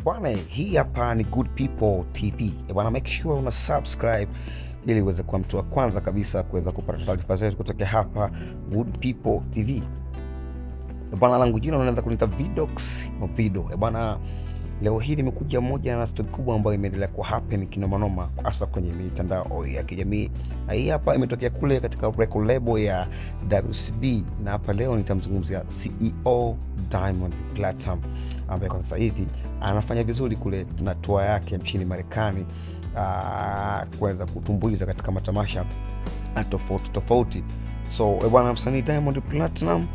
Bwana, hii hapa ni Good People TV. Bwana, make sure una subscribe ili uweze kuwa mtu wa kwanza kabisa kuweza kupata taarifa zetu kutoka hapa Good People TV. Bwana, langu jina unaweza kuniita Vidox Mavido. Bwana, leo hii nimekuja moja na story kubwa ambayo imeendelea ku happen kinoma noma hasa kwenye mitandao ya kijamii. Na hii hapa imetokea kule katika record label ya WCB, na hapa leo nitamzungumzia CEO Diamond Platnumz ambaye kwa sasa hivi anafanya vizuri kule na tour yake nchini Marekani, kuweza kutumbuiza katika matamasha tofauti tofauti. So bwana, msanii Diamond Platnumz,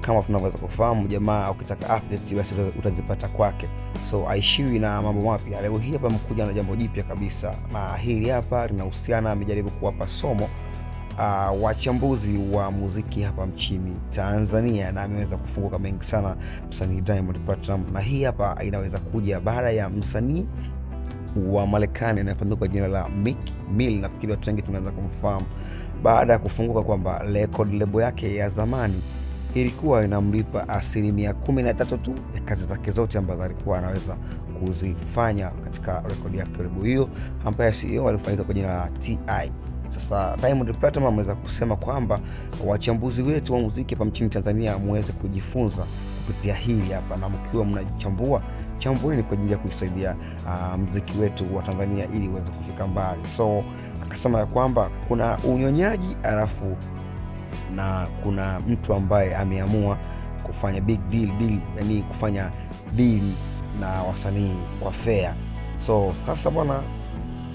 kama tunavyoweza kufahamu, jamaa ukitaka updates basi utazipata kwake. So aishiwi na mambo mapya. Leo hii hapa amekuja na jambo jipya kabisa, na hili hapa linahusiana, amejaribu kuwapa somo wachambuzi wa muziki hapa nchini Tanzania, na ameweza kufunguka mengi sana msanii Diamond Platnumz. Na hii hapa inaweza kuja baada ya msanii wa Marekani anayefahamika kwa jina la Meek Mill, nafikiri watu wengi tunaweza kumfahamu, baada ya kufunguka kwamba record label yake ya zamani ilikuwa inamlipa 13% tu ya kazi zake zote ambazo alikuwa anaweza kuzifanya katika rekodi yake label hiyo, ambaye CEO alifahamika kwa jina la TI. Sasa Diamond Platnumz ameweza kusema kwamba wachambuzi wetu wa muziki hapa nchini Tanzania muweze kujifunza kupitia hili hapa, na mkiwa mnachambua chambueni kwa ajili ya kuisaidia muziki wetu wa Tanzania ili uweze kufika mbali. So akasema ya kwamba kuna unyonyaji alafu na kuna mtu ambaye ameamua kufanya big deal, yani kufanya deal na wasanii kwa fair. So sasa bwana,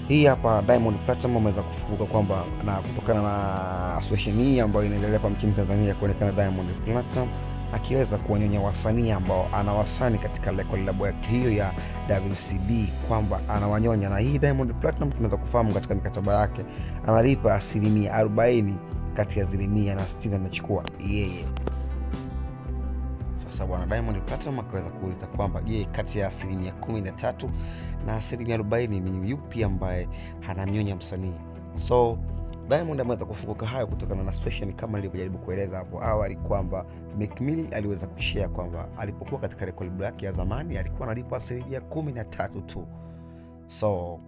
hii hapa Diamond Platnumz ameweza kufunguka kwamba, na kutokana na situation hii ambayo inaendelea hapa nchini Tanzania, kuonekana Diamond Platnumz akiweza kuwanyonya wasanii ambao anawasani katika record label yake hiyo ya WCB, kwamba anawanyonya. Na hii Diamond Platnumz tunaweza kufahamu katika mikataba yake analipa 40% kati ya 100 na 60 anachukua yeye. Sasa bwana Diamond Platnumz akaweza kuuliza kwamba je, kati ya 13% na 40% ni yupi ambaye anamnyonya msanii? So Diamond ameweza kufunguka hayo kutokana na situation kama nilivyojaribu kueleza hapo awali kwamba Meek Mill aliweza kushare kwamba alipokuwa katika record label yake ya zamani alikuwa analipwa 13% tu. So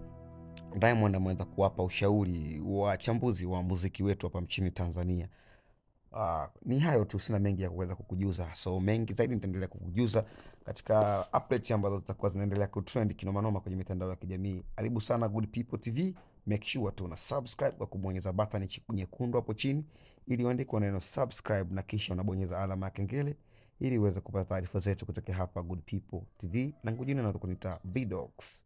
Diamond ameweza kuwapa ushauri wachambuzi wa muziki wetu hapa nchini Tanzania. Ni hayo tu, sina mengi ya kuweza kukujuza. So mengi zaidi nitaendelea kukujuza katika updates ambazo zitakuwa zinaendelea kutrend kinoma noma kwenye mitandao ya kijamii. Karibu sana Good People TV. Make sure tu una subscribe kwa kubonyeza button nyekundu hapo chini iliyoandikwa neno subscribe, na kisha unabonyeza alama ya kengele ili uweze kupata taarifa zetu kutoka hapa Good People TV. Langu jina na kuniita Vidox.